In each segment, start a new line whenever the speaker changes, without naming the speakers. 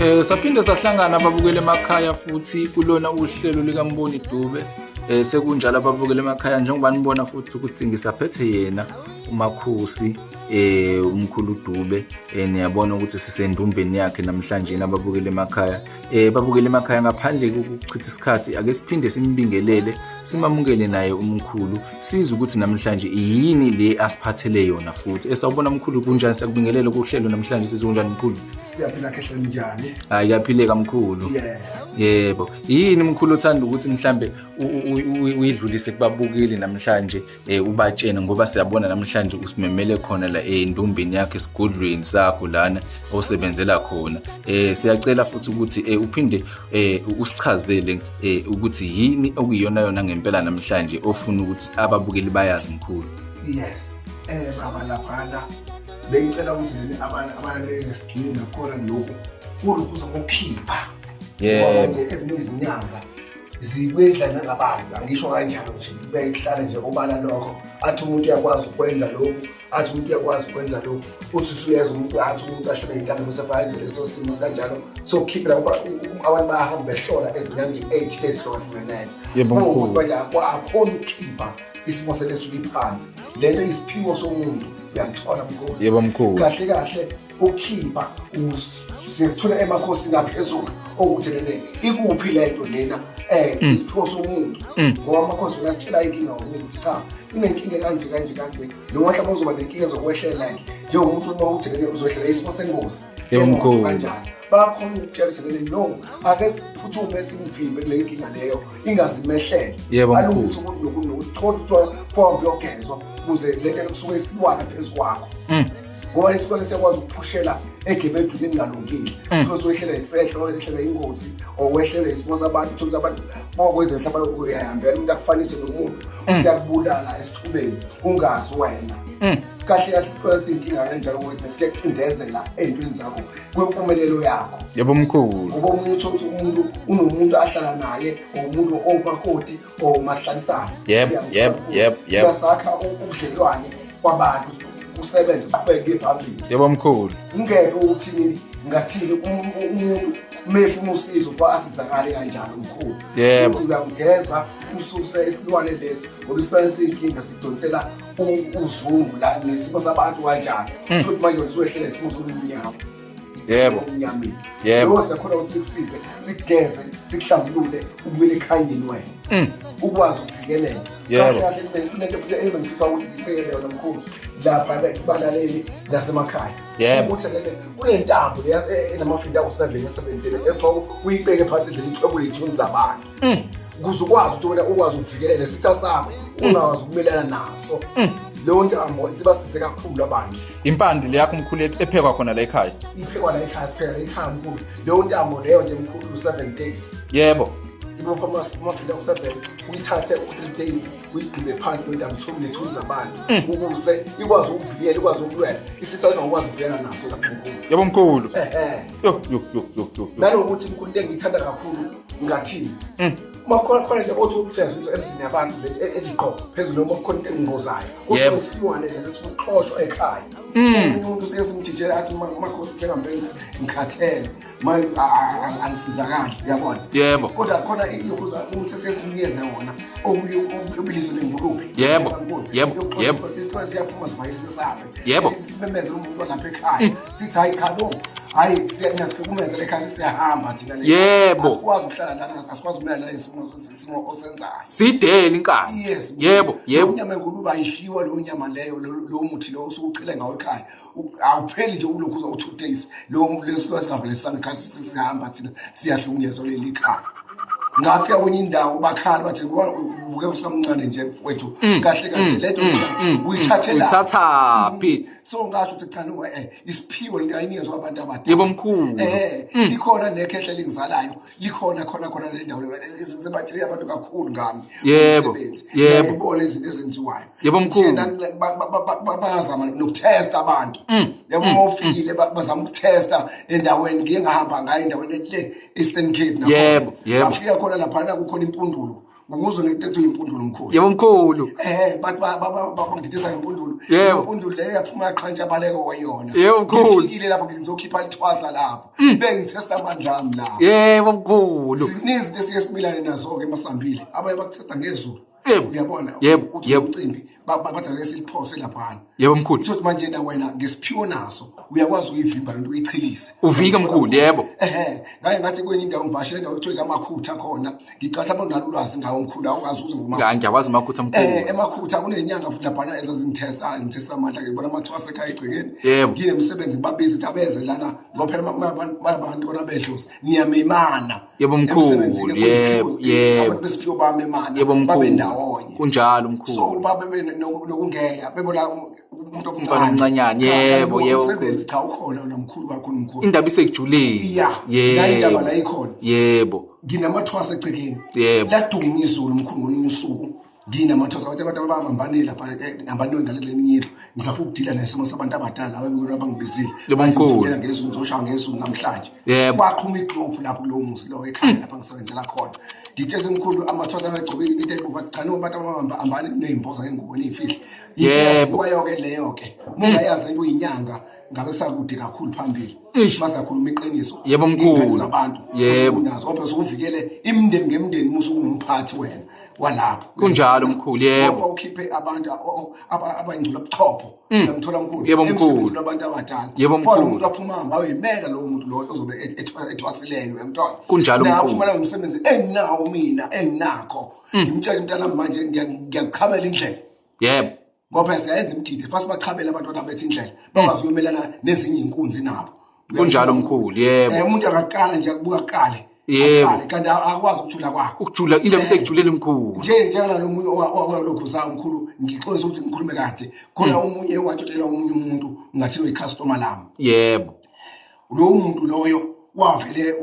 Saphinde sahlangana ababukeli emakhaya futhi kulona uhlelo likaMboni Dube. Sekunjalo ababukeli emakhaya, njengoba nibona futhi ukuthi ngisaphethe yena uMakhosi, umkhulu Dube. Niyabona ukuthi sisendumbeni yakhe namhlanje nababukeli emakhaya. Babukeli emakhaya, ngaphandle kokuchitha isikhathi, ake siphinde simbingelele, simamukele naye umkhulu, sizwe ukuthi namhlanje yini le asiphathele yona futhi. Sawubona mkhulu, kunjani? Siyakubingelela kuhlelo namhlanje. Sizwe kunjani mkhulu?
Siyaphila khehle, njani?
Hayi, kuyaphileka mkhulu. Yebo. Yini mkhulu uthanda ukuthi mhlambe uyidlulise kubabukeli namhlanje, ubatshene, ngoba siyabona namhlanje usimemele khona la endumbeni yakhe, esigodlweni sakho lana osebenzela khona. Siyacela futhi ukuthi uphinde usichazele ukuthi yini okuyiyona yona ngempela namhlanje ofuna ukuthi ababukeli bayazi mkhulu.
Yes. Baba, laphana bengicela ukuthi nini abantu abalalele ngesigini nakhona lokhu kulokhu zokukhipha. Ngoba manje ezinye izinyanga zikwedla nangabantu, angisho kanjalo nje, kuhlale nje obala lokho, athi umuntu uyakwazi ukwenza lokhu, athi umuntu uyakwazi ukwenza lokhu, uthi usuyeza umuntu, athi umuntu ashone inhlanga bese bayenze leso simo sikanjalo sokukhiphela, ngoba abantu bayahamba behlola ezinyangeni ey'thile ezihlukahlukeneyo.
Yebo, mkhulu.
Manje akhona ukukhipha isimo selesuke iphansi, lento isiphiwo somuntu, uyangithola mkhulu?
Yebo mkhulu.
Kahle kahle ukukhipha sisithula emakhosini aphezulu okuthi lene ikuphi lento lena, isiphiwo somuntu, ngoba amakhosi unasitshela inkinga umuntu ukuthi cha, inenkinga kanje kanje kanje, noma mhlawumbe uzoba nenkinga zokwehlela nje njengomuntu uma uthi lene uzohlela isimo sengozi.
Yebo, mkhulu.
Kanjani bayakhona ukutshela ukuthi lene no, ake siphuthume simvimbe kule nkinga leyo ingazimehlele.
Yebo, mkhulu.
Alungise ukuthi nokuthi nokuthi thola kuthiwa phambi uyogezwa ukuze lento kusuke isilwane phezu kwakho, ngoba lesilwane siyakwazi ukuphushela egebedwini elingalungile. Uthole usuwehlela isehlo, wehlelwa ingozi or wehlelwe isimo sabantu, uthole ukuthi abantu bokwenza mhlawumbe uyahambela umuntu akufanise nomuntu, siyakubulala esithubeni ungazi wena. Kahle kahle isikole siyinkinga kanjalo ukuthi siyakucindezela ey'ntweni zakho, kwempumelelo yakho.
Yebo mkhulu.
Ngoba omunye uthole ukuthi umuntu unomuntu ahlala naye or umuntu owumakoti or umahlalisane.
Yebo, yebo, yebo, yebo.
Siyasakha ubudlelwane kwabantu, kusebenze, kuqhubeke phambili.
Yebo mkhulu.
Ungeke ukuthi ngathini umuntu mefuna usizo kwa asizakale kanjalo mkhulu.
Yebo.
Uthi uyamgeza, ususe isilwane lesi, ngoba isilwane siyinkinga, sidonsela uzungu la nesimo sabantu kanjalo, futhi manje usuwehlela isimo somnyama. Emnyameni. Lo siyakhona ukuthi sikusize, sikugeze, sikuhlambulule, ubuyele ekhanyeni wena, ukwazi ukuvikeleka. Kahle kahle kunento futhi engifisa ukuthi sibheke yona mkhulu lapha kubalaleli nasemakhaya, ukuthi lele kunentambo leya enamafindi awu-7 e-17 ekuthiwa uyibeke phansi endlini, ithwebule iy'thunzi zabantu, ukuze ukwazi ukuthi wena ukwazi ukuvikeleka nesitha sakho ungakwazi ukumelana naso. Leyo ntambo isibasize kakhulu abantu.
Impande le yakho mkhulu ephekwa khona la ekhaya?
Iphekwa la ekhaya, sipheka la ekhaya mkhulu. Leyo ntambo leyo nje mkhulu, 7 days. Ibopha amafindi awu-7, uyithathe u-3 days, uyigqibe phansi leyo ntambo, ithwebule iy'thunzi zabantu, ukuze ikwazi ukuvikela, ikwazi ukulwela isitha ingakwazi ukuvikela naso lapho mkhulu.
Yebo mkhulu.
Ehe.
Yo yo yo yo yo yo.
Nanokuthi mkhulu, into engiyithanda kakhulu ngathini, uma khona khona nje othi uyazizwa emzini yabantu le eziqo phezulu, noma kukhona into engingozayo, isilwane lesi sifuxoshwa ekhaya, umuntu sike simjijela athi umakhosi sengampela ngikhathele manje, angisizakali, uyabona?
Yebo.
Kodwa khona ilokuza ukuthi sike simnikeze wona obuliso nengulube.
Yebo, yebo, yebo.
Isilwane siyaphuma sivayele sisabe. Simemezele umuntu walapha ekhaya, sithi hayi cha bo, hayi, siyasihlukumeza ekhaya, siyahamba thina le. Asikwazi ukuhlala lana, asikwazi ukumelana nalesimo simo osenzayo.
Sidele inkani.
Yes.
Yebo, yebo.
Leyo nyama engulube ayidliwa, leyo nyama leyo, lowo muthi lo osukuchile ngawo ekhaya awupheli nje ulokhu uza u-2 days, lo lesilwane singavele sisange ekhaya, sihamba thina, siyahlukunyezwa leli khaya. Ngafika kwenye indawo bakhala bathi kuba ubuke usamncane nje mfowethu, kahle kahle lento uyithathela
Uyithathaphi?
So ngasho ukuthi cha no, isiphiwo lento ayinikezwa abantu abadala.
Yebo mkhulu.
Likhona nekhehle elingizalayo, likhona khona khona le ndawo, sebatshele abantu kakhulu ngami. Umsebenzi. Ngiyayibona izinto ezenziwayo.
Yebo, mkhulu.
Nje bayazama nokuthesta abantu, yabo, uma ufikile bazama ukuthesta endaweni. Ngike ngahamba ngayo endaweni le Eastern Cape nakhona.
Yebo, yebo.
Ngafika khona laphana kukhona impundulo. Ukuzwe ngento ethi impundulo mkhulu.
Yebo mkhulu.
Bathi bangididisa ngempundulo. Impundulo leyo yaphuma yaqhantsha baleka kwayona.
Yebo mkhulu.
Ngifikile lapho ngithi ngizokhipha lithwasa lapho. Bengithesta amandla ami lapho.
Yebo mkhulu.
Siningi izinto esiye similane nazo-ke masihambile. Abanye bakuthesta ngezulu.
Yebo.
Uyabona?
Yebo,
Uthi
yebo.
umcimbi bathi ake siliphose laphana.
Yebo mkhulu.
Uthi manje na wena ngesiphiwo naso uyakwazi ukuyivimba lento uyichilise.
Uvike mkhulu, yebo.
Ehhe, ngaye ngathi kwenye indawo ngivashele indawo ekuthiwa ikaMakhutha khona. Ngicatha abantu nalo ulwazi ngawo mkhulu awukazi uze ngoMakhutha.
Nga ngiyakwazi uMakhutha mkhulu.
EMakhutha kunenyanga futhi laphana ezazingithesta, ngithesta amandla ngibona amathwasa ekhaya egcekeni.
Yebo.
Nginemsebenzi ngibabize ukuthi abeze lana ngoba phela abantu bona bedlozi niyamemana.
Yebo mkhulu,
Emsebenzini
yebo,
kuyiphiwo-
yebo.
Abantu besiphiwo bamemana
Yebo mkhulu.
babe ndawonye.
Kunjalo mkhulu.
So babe nokungeya bebona umuntu
Umfana omncanyana,
Cha,
yebo,
kanti
yebo.
Umsebenzi cha ukhona wona mkhulu kakhulu mkhulu.
Indaba isekujuleni.
Ya, la indaba la ikhona.
Yebo.
Nginamathwasa egcekeni.
Yebo.
Laduma izulu mkhulu ngolunye usuku. Nginamathwasa abantu abantu abahambane lapha hambane ngale leminye indlu. Ngisafuna ukudila nesimo sabantu abadala laba ebekuyona abangibizile.
Yebo,
Bathi
mkhulu.
ngithumela ngezulu ngizoshaya ngezulu namhlanje.
Yebo.
Kwaqhuma iklophu lapho kulowo muzi lowo ekhaya lapha ngisebenzela khona. Ngitshela umkhulu amathwasa agcoke into ebuba cha no abantu abahamba hambani nezimboza ngengubo nezifihle.
Yebo.
Kwayo-ke leyo-ke. Uma ungayazi lento uyinyanga ngabe kusakude kakhulu phambili.
Eish.
Masakhuluma iqiniso.
Yebo, mkhulu.
Iy'ngane zabantu.
Yebo.
Usunazo ngoba usukuvikele imindeni ngemindeni musu ungumphathi wena walapho.
Kunjalo mkhulu, yebo.
Ngoba ukhiphe abantu abayingcula buchopho. Uyangithola mkhulu.
Yebo, mkhulu.
Emsebenzini wabantu abadala.
Yebo,
Fana
mkhulu.
umuntu aphuma hamba ayoyimela lowo muntu lowo ozobe ethwasileyo uyangithola.
Kunjalo,
Naye
mkhulu.
aphuma nomsebenzi enginawo mina enginakho. Ngimtshela umntana manje ngiyakukhamela indlela.
Yebo.
Ngoba siyayenza imigidi fast bachabele abantwana bethu indlela bakwazi ukuyomelana nezinye inkunzi nabo.
Kunjalo mkhulu, yebo.
Umuntu akaqala nje akubuka aqale.
Yebo.
Aqale kanti akwazi ukujula kwakho.
Ukujula indaba isekujuleni mkhulu.
Nje njengalo omunye owalokhu za mkhulu ngixolisa ukuthi ngikhulume kade. Khona omunye owatshela omunye umuntu ngathi uyicustomer lami.
Yebo.
Lowo muntu loyo wavele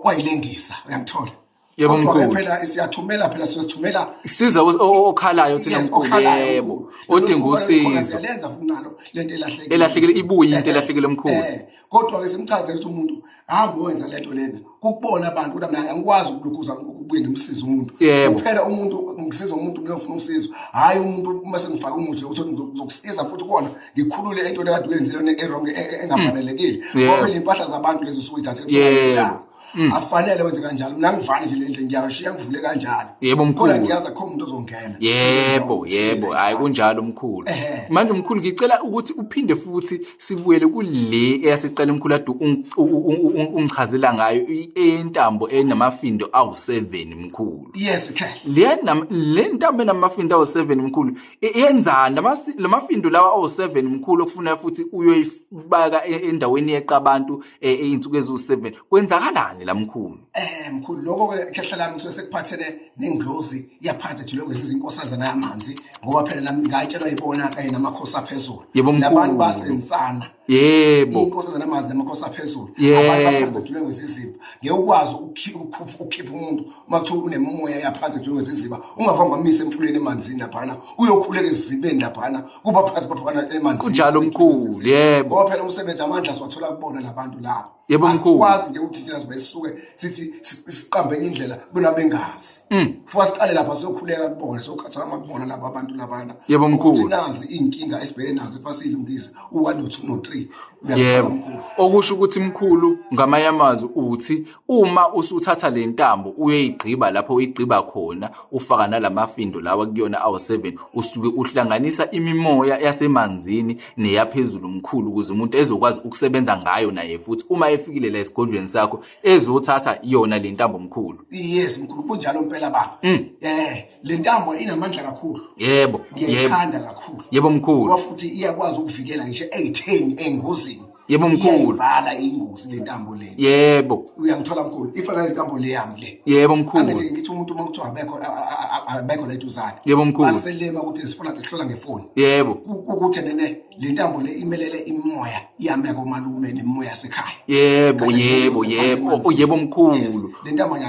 wayilengisa uyangithola.
Yebo,
Kodwa ke
mkhulu.
phela siyathumela phela siyothumela
Siza okhalayo thina
Yes,
mkhulu,
okhalayo
yebo.
mkhulu.
Odinga
Lokhu
usizo.
siyalenza futhi nalo lento elahlekile.
Elahlekile ibuye into elahlekile mkhulu.
Kodwa ke simchazele ukuthi umuntu hamba wenza lento lena. Kukubona abantu kodwa mina angikwazi ukulokhuza ukubuye ngimsize umuntu.
Yebo.
Kuphela umuntu ngisiza umuntu mina ufuna usizo. Hayi umuntu uma sengifaka umuthi ukuthi ngizokusiza futhi kona ngikhulule into ekade uyenzile yona e-wrong engafanelekile.
Yebo.
Ngoba impahla zabantu lezi usuke uyithathe
Yebo.
Akufanele wenze kanjalo. Mina ngivale nje le ndlu ngiyashiya ngivule kanjalo.
Yebo, mkhulu.
Kodwa ngiyazi akukho umuntu ozongena.
Yebo, yebo, hayi kunjalo mkhulu. Manje mkhulu ngicela ukuthi uphinde futhi sibuyele kule eyasiqala mkhulu ade ungichazela ngayo entambo enamafindo awu7 mkhulu.
Yes, okay.
Le ntambo enamafindo awu7 mkhulu yenzani lamafindo lawa awu7 mkhulu okufuna futhi uyoyifaka endaweni yeqabantu izinsuku eziwu7 kwenzakalani la mkhulu?
Mkhulu lokho ke khehla lami kusuke sekuphathene nenglozi yaphansi ejule kwesizinkosazana yamanzi ngoba phela nami ngayitshelwa ibona kanye namakhosi aphezulu.
Yebo, mkhulu.
Labantu basensana.
Yebo.
Inkosazana yamanzi namakhosi aphezulu.
Yebo.
Abantu baphansi ejule kweziziba. Ngeke ukwazi ukukhipha umuntu uma kuthiwa unemoya yaphansi ejule kweziziba ungavanga wamise emfuleni emanzini laphana uyokhuleka ezizibeni laphana kuba phansi baphana emanzini.
Kunjalo mkhulu, yebo.
Ngoba phela umsebenzi amandla siwathola kubona labantu labo.
Yebo, mkhulu.
Asikwazi nje ukuthi thina sibe sisuke sithi siqambe enye indlela bona bengazi. Futhi siqale lapha siyokhuleka kubona siyokhathama kubona laba abantu labana.
Yebo, mkhulu.
Ukuthi nazi inkinga esibhekene nazo futhi siyilungise. U1 no 2 no 3. Uyakuthola
Yebo.
mkhulu.
Okusho ukuthi mkhulu ngamanye amazwi uthi uma usuthatha le ntambo uyoyigqiba lapho uyigqiba khona ufaka nalamafindo lawa kuyona awu7 usuke uhlanganisa imimoya yasemanzini neyaphezulu mkhulu ukuze umuntu ezokwazi ukusebenza ngayo naye futhi uma efikile la esigodlweni sakho ezothatha yona le ntambo mkhulu.
Yes mkhulu kunjalo impela baba. Le ntambo inamandla kakhulu.
Yebo, yebo.
Ngiyayithanda kakhulu.
Yebo mkhulu.
Ngoba futhi iyakwazi ukuvikela ngisho ey'theni engozini.
Yebo mkhulu.
Iyayivala ingozi le ntambo le.
Yebo.
Uyangithola mkhulu. Ifana le ntambo le yami le.
Yebo mkhulu.
Angithi ngithi umuntu uma kuthiwa abekho la eduzane.
Yebo mkhulu.
Baselema ukuthi sifuna sihlola ngefoni.
Yebo.
Ukuthi nene le ntambo le imelele imoya yami yakomalume nemoya yasekhaya.
Yebo,
Kahle
yebo,
nje
yebo.
phansi.
Oh, yebo mkhulu.
Yes. Le ntambo nje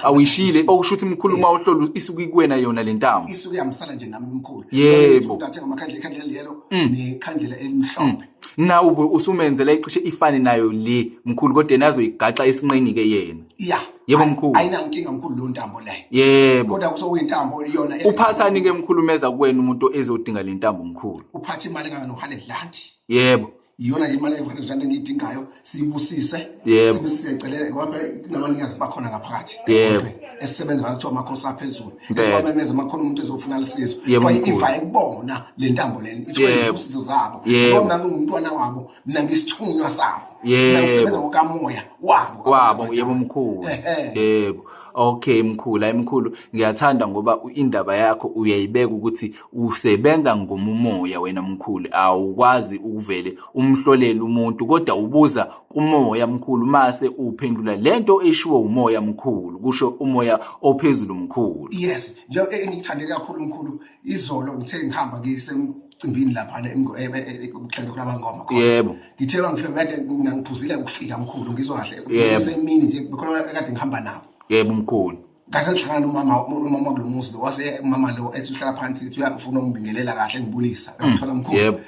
Awuyishile okusho ukuthi mkhulu uma uhlola isuke kuwena yona le ntambo.
Isuke yamsala nje nami mkhulu.
Yebo.
Umuntu athenga amakhandlela, ikhandlela lelo nekhandlela elimhlophe.
Nawe ube usumenzela icishe ifane nayo le mkhulu kodwa yena azoyigaxa esinqeni ke yena.
Yeah.
Yebo mkhulu.
Ayinankinga mkhulu lo ntambo leyo.
Yebo.
Kodwa kusokuyintambo iyona.
Uphathani ke mkhulu meza kuwena umuntu ezodinga le ntambo mkhulu?
Uphatha imali engaka no-100 rand.
Yebo.
Iyona nje imali engu-100 rand engiyidingayo, siyibusise.
Yebo.
Sibusise celele ngoba phela kunabanikazi bakhona ngaphakathi
Yebo.
esigodlweni esisebenza ngayo kuthiwa amakhosi aphezulu.
Impela.
Esibamemeza makhona umuntu ezofuna lisizo.
Yebo,
Kufanele
mkhulu.
ivaye kubona le ntambo lena ithwele
Yebo.
izibusiso zabo.
Yebo.
Ngoba mina ngingumntwana wabo, mina ngisithunywa sabo.
Yebo.
Mina ngisebenza ngokamoya wabo.
Wabo, yebo mkhulu.
Ehhe.
Yebo. Okay mkhulu, hayi mkhulu, ngiyathanda ngoba indaba yakho uyayibeka ukuthi usebenza ngomumoya wena mkhulu, awukwazi ukuvele umhlolele umuntu kodwa ubuza kumoya mkhulu mase uphendula lento eshiwo umoya mkhulu, kusho umoya ophezulu mkhulu.
Yes, nje engikuthande kakhulu mkhulu, izolo ngithe ngihamba ngisemcimbini lapha kuhlelo kulabangoma khona.
Yebo.
Ngithe bangifika kade ngiphuzile ukufika mkhulu, ngizwa kahle.
Yebo.
Kusemini nje khona kade ngihamba nabo.
Yebo mkhulu.
Ngathi sihlangana nomama kulo muzi lo, wase umama lo ethi uhlala phansi ethi uyafuna ukungibingelela kahle ngibulisa. Ngithola mkhulu.
Yebo.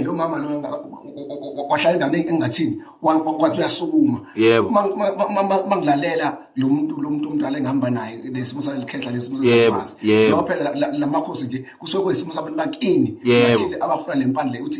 Lo mama lo wahlala endaweni engathini, kwathi uyasukuma.
Yebo.
Mangilalela lo muntu, lo muntu omdala engihamba naye, lesimo salikhehla, lesimo
Yebo,
sesakwazi.
yebo.
Ngoba phela lamakhosi nje kusuke kuyisimo sabantu bakini
Yebo.
bathile abafuna le mpande ukuthi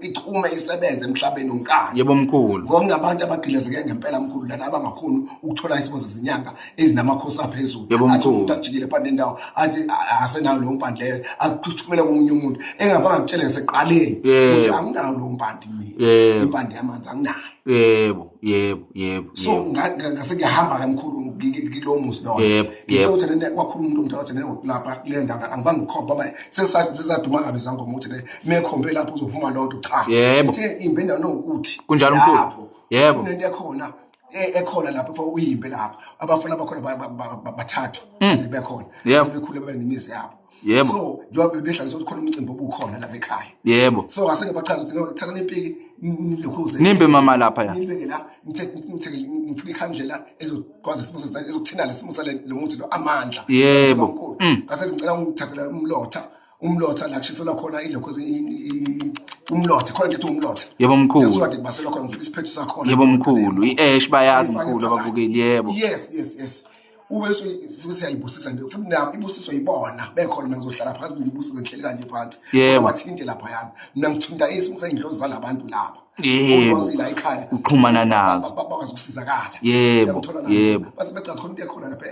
ichume isebenze emhlabeni wonkana.
Yebo mkhulu.
Ngoba kunabantu abagqilazeke ngempela mkhulu lana abangakhoni ukuthola isimo sezinyanga ezinamakhosi aphezulu.
Yebo,
Athi
mkhulu.
umuntu ajikile phansi nendawo athi asenayo leyo mpande leyo, akuthumele komunye umuntu engafanga akutshele ngisekuqaleni
Yebo.
ukuthi anginayo leyo mpande mina.
Yebo.
Impande yamanzi anginayo.
Yebo, yebo, yebo,
So
yebo.
ngase ngiyahamba ke mkhulu kulowo muzi lowo.
Yebo,
Ngithe
yebo.
ukuthi lena kwakhuluma umuntu omdala wathi lena lapha kule ndawo angibange ngikhomba manje sesaduma kabi izangoma ukuthi le mekhombe lapho uzophuma lonto cha.
Yebo.
Ngithe imbe endaweni ewukuthi
Kunjalo mkhulu.
lapho
Yebo.
Kunento ekhona ekhona lapho kuthiwa uyimbe lapho abafana bakhona bathathu kade bekhona.
Yebo.
Sebekhule babe nemizi yabo.
Yebo.
So njengoba behlaliswa ukuthi khona umcimbi obukhona lapha ekhaya.
Yebo.
So ngase ngibachaza ukuthi no, thatha ipiki nilokhuze.
Nimbe mama lapha ya.
Nibeke la, ngithe ngifuna ikhandlela ezokwazi isimo ezokuthina lesimo sale lo muthi lo amandla.
Yebo.
Mkhulu. Ngase ngicela ungithathela umlotha, umlotha la kushiselwa khona ilokho umlotha, khona into ethi umlotha.
Yebo mkhulu.
Ngisuka kubaselwa khona ngifuna isiphethu sakhona.
Yebo mkhulu, i-ash bayazi
Ayifake
mkhulu
phakathi.
ababukeli, yebo.
Yes, yes, yes. Ube siyayibusisa nje futhi nami ibusiswe yibona bekhona mina ngizohlala phansi ngibusise ngihleli kanje phansi.
Yebo.
Bathinte lapha yana. Mina ngithinta isimo seyindlozi zalabantu laba.
Yebo.
Ulwazi la ekhaya.
Uxhumana nazo.
Bakwazi ukusizakala.
Yebo,
Uyangithola nami?
yebo.
Base becathi khona into ekhona lapha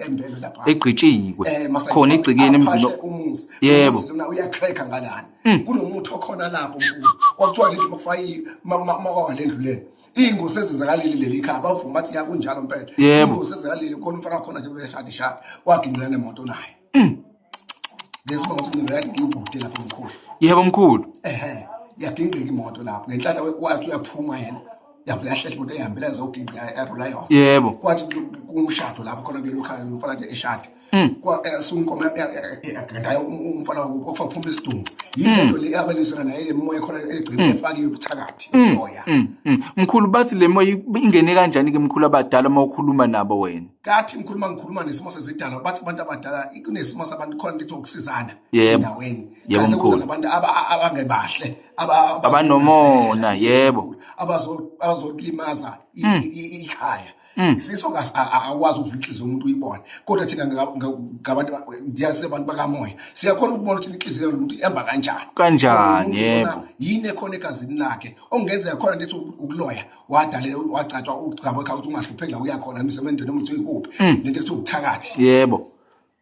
embelo lapha.
Egqitshiwe.
Mase
Khona egcikeni emzini.
aphahle umuzi.
Yebo.
Umuzi lona uyacracker ngalana. Kunomuthi okhona lapho mkhulu. Kwakuthiwa le ndlu makufaka makwa le ndlu lena. Iy'ngozi ezenzakalile leli khaya bavuma bathi ya kunjalo mpela.
Yebo.
Iy'ngozi ezenzakalile khona umfana wakhona nje beshada ishada waginqela nemoto naye. Ngesibongo ukuthi ngivela ngikude lapho mkhulu.
Yebo mkhulu.
Ehhe, yagingqika imoto lapho. Ngenhlanhla wathi uyaphuma yena. Yavula yahlehla imoto ehambela ezogingqa erula yona.
Yebo.
Kwathi kumshado lapho khona kulelo khaya umfana nje eshada. Kwa sunkomo yagandayo umfana wakubo okufa kuphuma isidumbu. Yinto le abalisana naye le moya khona egcina efakiwe ubuthakathi moya.
Mkhulu bathi le moya ingene kanjani ke mkhulu abadala uma ukhuluma nabo wena?
Kathi mkhulu mangikhuluma nesimo sezidalwa bathi abantu abadala kunesimo sabantu khona into yokusizana
Yebo.
endaweni.
Yebo,
Kanti sekuza
mkhulu.
nabantu abangebahle,
Abanomona, yebo.
Abazolimaza ikhaya. Isiso akwazi ukuvula inhliziyo yomuntu uyibone. Kodwa thina ngabantu abantu bakamoya siyakhona ukubona ukuthi inhliziyo yomuntu ihamba kanjani.
Kanjani,
Umuntu
yebo.
lona yini ekhona egazini lakhe okungenzeka khona into ethi ukuloya wadalelwa wacatshwa ugcaba ekhaya ukuthi ungahlupheki la uya khona emsebenzini noma uthi uyikuphi. Lento ekuthiwa ubuthakathi.
Yebo.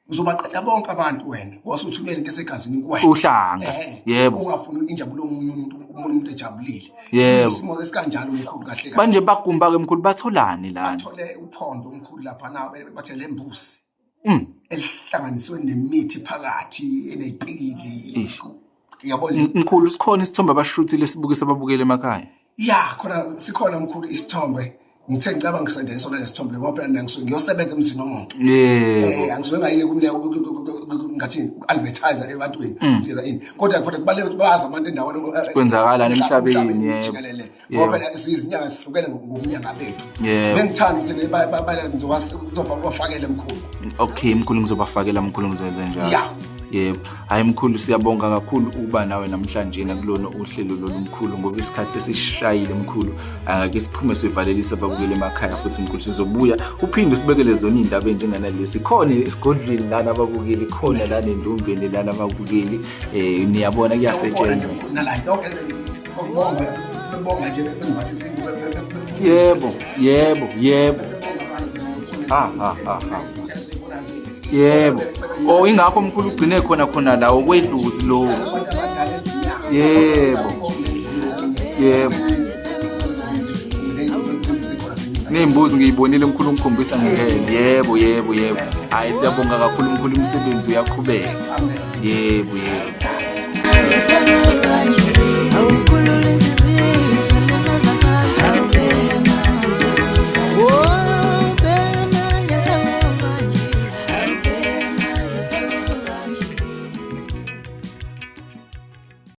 Uzobaqeda bonke abantu wena wasuthumela into esegazini kuwena.
Uhlanga. Yebo.
Ungafuni injabulo yomunye umuntu, ubone umuntu ejabulile.
Yebo.
Isimo esikanjalo mkhulu kahle kahle.
Manje bagumba ke mkhulu batholani lana?
Bathole uphondo mkhulu lapha na bathe lembusi. Elihlanganiswe nemithi phakathi enezipikili.
Eish.
Yabo nje.
Mkhulu sikhona isithombe abashuthile sibukise ababukele emakhaya.
Ya, khona sikhona mkhulu isithombe. Ngithe ngicabanga ngisendele sona lesithombe ngoba phela mina ngisuke ngiyosebenza emzini womuntu.
Yebo.
Angisuke ngayile kumina ngathi advertise ebantwini ukuthi ini. Kodwa kodwa kubaluleke ukuthi bazi abantu endaweni
Kwenzakalani emhlabeni,
emhlabeni
yebo.
jikelele.
Yebo.
Ngoba phela sizinyanga sihlukene ngobunyanga bethu.
Yebo.
Bengithanda ukuthi ngizobafakele mkhulu.
Okay mkhulu ngizobafakela mkhulu ngizoyenza njalo.
Ya.
Yebo. Hayi mkhulu, siyabonga kakhulu ukuba nawe namhlanje nakulona uhlelo lolu mkhulu, ngoba isikhathi sesishayile mkhulu. Ake siphume sivalelise ababukeli emakhaya futhi mkhulu, sizobuya uphinde usibekele zona iy'ndaba ey'njenganalesi. Khona esigodlweni lana ababukeli, khona lana endumbeni lana ababukeli, niyabona kuyasetshenzwa. Yebo, yebo, yebo. Ha ha ha ha. Yebo. Oh, ingakho mkhulu ugcine khona khona la okwedlozi lo. Yebo. Yebo. Ney'mbuzi ngiyibonile mkhulu, ngikhombisa ngingene. Yebo, yebo, yebo. Hhayi, siyabonga kakhulu mkhulu, umsebenzi uyaqhubeka. Yebo, yebo.